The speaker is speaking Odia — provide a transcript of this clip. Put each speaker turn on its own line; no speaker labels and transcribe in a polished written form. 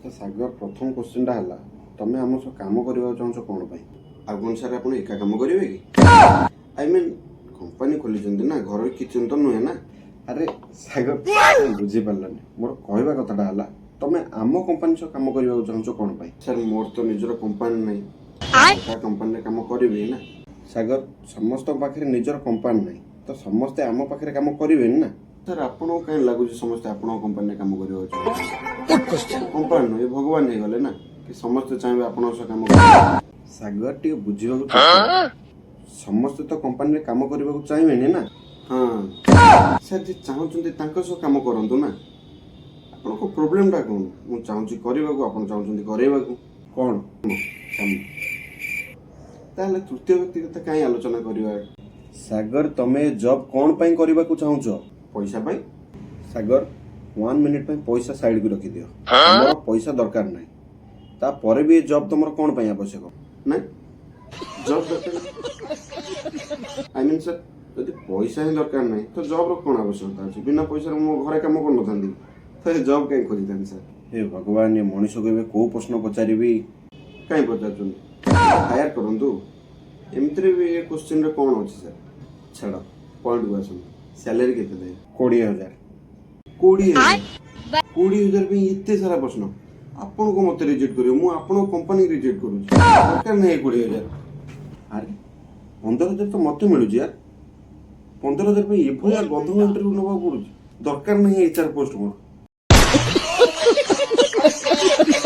ତ ସାଗର, ପ୍ରଥମ କୋଶ୍ଚିନ୍ଟା ହେଲା, ତମେ ଆମ ସହ କାମ କରିବାକୁ ଚାହୁଁଛ କ'ଣ ପାଇଁ? ଆଉ କ'ଣ ସାର୍, ଆପଣ ଏକା କାମ କରିବେ କି? I mean, company ଖୋଲିଛନ୍ତି ନା, ଘରୋଇ କିଚେନ୍ ତ ନୁହେଁ ନା। ଆରେ ସାଗର, ତମେ ବୁଝିପାରିଲନି। ମୋର କହିବା କଥାଟା ହେଲା, ତମେ ଆମ କମ୍ପାନୀ ସହ କାମ କରିବାକୁ ଚାହୁଁଛ କ'ଣ ପାଇଁ? ସାର୍, ମୋର ତ ନିଜର କମ୍ପାନୀ ନାହିଁ, କା କମ୍ପାନୀରେ କାମ କରିବି ନା। ସାଗର, ସମସ୍ତଙ୍କ ପାଖରେ ନିଜର କମ୍ପାନୀ ନାହିଁ ତ ସମସ୍ତେ ଆମ ପାଖରେ କାମ କରିବେନି ନା। ସାର୍, ଆପଣଙ୍କୁ କାହିଁ ଲାଗୁଛି ସମସ୍ତେ ଆପଣଙ୍କ କମ୍ପାନୀରେ କାମ କରିବାକୁ ଚାହୁଁଛନ୍ତି? କମ୍ପାନୀ ନୁହେଁ, ଭଗବାନ ହେଇଗଲେ ନା କି ସମସ୍ତେ ଚାହିଁବେ ଆପଣଙ୍କ ସହ କାମ କରିବାକୁ? ସାଗର, ଟିକେ ବୁଝିବାକୁ ଚେଷ୍ଟା କର। ସମସ୍ତେ ତ କମ୍ପାନୀରେ କାମ କରିବାକୁ ଚାହିଁବେନି ନା। ହଁ ସାର୍, ଯିଏ ଚାହୁଁଛନ୍ତି ତାଙ୍କ ସହ କାମ କରନ୍ତୁ ନା। ଆପଣଙ୍କ ପ୍ରୋବ୍ଲେମଟା କ'ଣ? ମୁଁ ଚାହୁଁଛି କରିବାକୁ, ଆପଣ ଚାହୁଁଛନ୍ତି କରେଇବାକୁ। କ'ଣ କାମ? ତାହେଲେ ତୃତୀୟ ବ୍ୟକ୍ତି କଥା କାହିଁ ଆଲୋଚନା କରିବା? ସାଗର, ତମେ ଜବ୍ କ'ଣ ପାଇଁ କରିବାକୁ ଚାହୁଁଛ? ପଇସା ପାଇଁ। ସାଗର, ୱାନ୍ ମିନିଟ୍ ପାଇଁ ପଇସା ସାଇଡକୁ ରଖିଦିଅ। ତମର ପଇସା ଦରକାର ନାହିଁ। ତାପରେ ବି ଏ ଜବ୍ ତମର କ'ଣ ପାଇଁ ଆବଶ୍ୟକ? ନାଇଁ, ଜବ୍ ଦରକାର। I mean sir, ଯଦି ପଇସା ହିଁ ଦରକାର ନାହିଁ ତ ଜବ୍ର କ'ଣ ଆବଶ୍ୟକତା ଅଛି? ବିନା ପଇସାରେ ମୁଁ ଘରେ କାମ କରିନଥାନ୍ତି ତ ଏ ଜବ୍ କାହିଁ ଖୋଜିଥାନ୍ତି ସାର୍? ହେ ଭଗବାନ, ଏ ମଣିଷକୁ ଏବେ କୋଉ ପ୍ରଶ୍ନ ପଚାରିବି? କାହିଁ ପଚାରୁଛନ୍ତି? ହାୟାର କରନ୍ତୁ। ଏମିତିରେ ବି ଏ କୋଶ୍ଚିନ୍ରେ କ'ଣ ଅଛି ସାର୍? ଛାଡ଼, ପଏଣ୍ଟକୁ ଆସନ୍ତୁ। ସ୍ୟାଲେରୀ କେତେ ଦେବେ? 20,000। 20,000? 20,000 ପାଇଁ ଏତେ ସାରା ପ୍ରଶ୍ନ? ଆପଣଙ୍କୁ ମୋତେ ରିଜେକ୍ଟ କରିବ, ମୁଁ ଆପଣଙ୍କ କମ୍ପାନୀ ରିଜେକ୍ଟ କରୁଛି। ଦରକାର ନାହିଁ 20,000। ଆରେ, 15,000 ତ ମୋତେ ମିଳୁଛି ୟାର। 15,000 ପାଇଁ ଏଭଳିଆ ଗଧ ଇଣ୍ଟରଭ୍ୟୁ ନେବାକୁ ପଡୁଛି? ଦରକାର ନାହିଁ ଏଚ୍ ଆର୍ ପୋଷ୍ଟ ମୋର।